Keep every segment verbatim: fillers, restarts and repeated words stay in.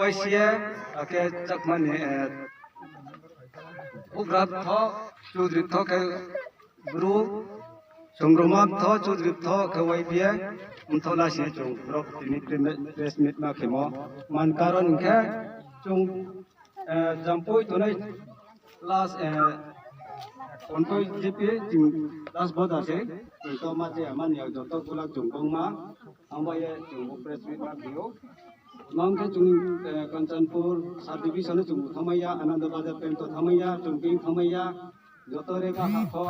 Y C A, ake Chakmani, eh, Ugrab tho, Chudri tho khe Bru, Songroma tho, Chudri tho khe Y B A, umtho la sini chung rok tini pre-, press meet ma khemo. Man karon hwnkhe chung, eh, Jampui tonai last, eh, Pontoi G P, ching last border se, ching to ma je mani joto kulak chung kongma, ang ba ye chung bo press meet ma khio. Mang khe chung, eh, Kanchanpur sub division chung thamaya, Ananda Bazar pento thamaya, chung bing thamaya, joto rega hakho,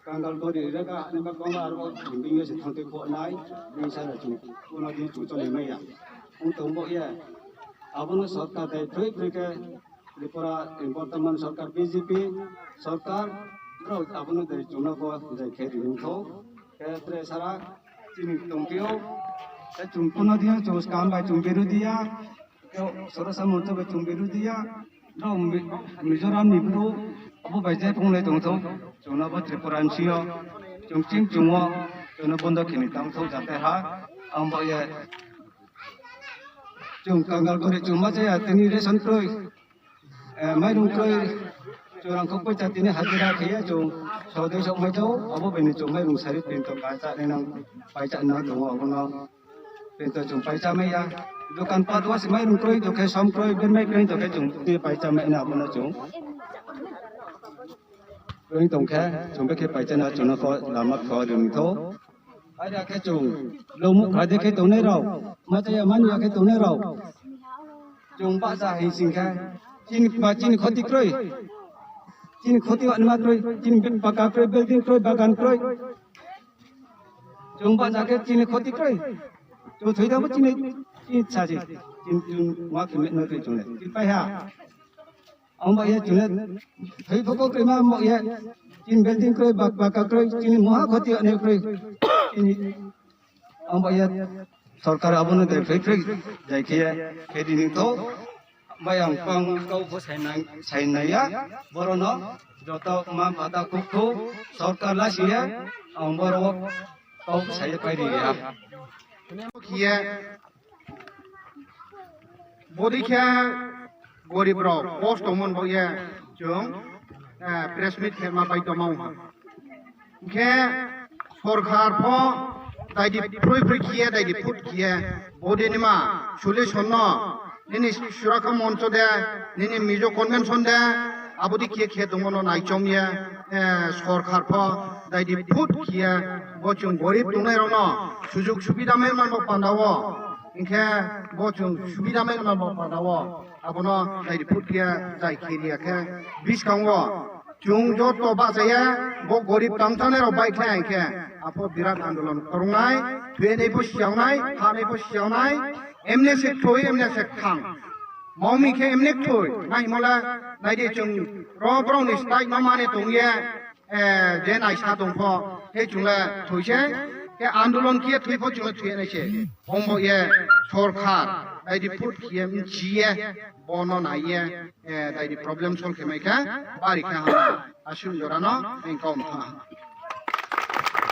Kangal gori rega, ani ba kongma arbo chung bing se thangte kho nai, bing sa chung, uno di chung chole maya. Ang tong bo ye, abono sorkar dai thui thui khe, Tripura, eh, bortoman sorkar B J P sorkar, borok abono dai chwngno bo jai khe ring thok. Khe tre sara chini tongphio, tei chwng kuno diya, chwng skam bai chwng birudiya, tei Sorosa Moncho bai chwng birudiya, no Mi-, Mizoram ni bru, abo bai je phunglai tongthok, chwngno bo Tripura M C o, chwng ching chwngo, chwngno bondo khini tangthok jate ha, ang bo ye, chwng kangal gori chwng ma jaya, tini ration kroi. Eh, mairung kroi, chwrang kok paisa tini hajira khaiya chwng, sodoi sok mai chao, abo bini chwng mairung sari pinto kaisa nang paisa nang tongo abono. Pinto chwng paisa maya. Dokan pat wasi mairung kroi, dokhe som kroi, ben mai kroi, dokhe chwng tini paisa mai na abono chwng. Kroi tongkhe, chwng bekhe paisa na chwngno ko lama kho ring tho. Aida khe chwng, lomuk kha de khe tongnai rok, ma chaya mani ya khe tongnai rok. Chwng bahcha hai sing kha, chini ba chini khoti kroi, chini khoti wani ma kroi, chini baka kroi, building kroi, bagan kroi. Chwng bahcha khe chini khoti kroi, chwng thoi dabo chini, chini chaji, chini chwng ma khe me na kroi chwng le, chini pai ha. Ang ba ye chwng le, thoi phoko kroi ma ang ba ye, chini building kroi, bak-, baka kroi, chini moha khoti ane kroi, chini Ang ba ya sorkar abono de phai phai jai khe khe dini to bai ang pang kau pho sai nai, sai nai ya, borono joto ma pata kuk kuk sorkar la siya, ang boro kau sai pai ri ya. Khiye bodi khe gorib rok post tongmon bo ye chwng, eh, press meet khe ma bai tongma wngkha. Hwnkhe sorkar pho daidi phrui phrui khiye, daidi phut khiye, bodi nima solution no nini Surakha Moncho de, nini Mizo Convention de, abodi khiye khiye tongmano naichom ye, eh, sorkar pho daidi phut khiye, bo chwng gorib tongnai rokno sujug subida mai manbo panda o, hwnkhe bo chwng subida mai manbo panda o, abono daidi phut khiye jai khiye riya khe biskango Chwng joto bachaya, bo gorib tangthanai rok bai khlai hwnkhe, apho birat andolon khoroknai, thwiyanai bo siyawnai, thanai bo siyawnai, emne se thwi, emne se thang. Maumi khe emne thwi, nai himola, naidi chwng ro borokni style no mane tongye, eh, je naisa tongpho, tei chwngla thwi se, khe andolon khe thwi pho chwngla thwiyanai se. Ombo ye sorkar, naidi phut khiye mchiye, bono naiye, eh, daidi problem solve khe mai kha, bari kha ha, aswk jorano, ning kom kha.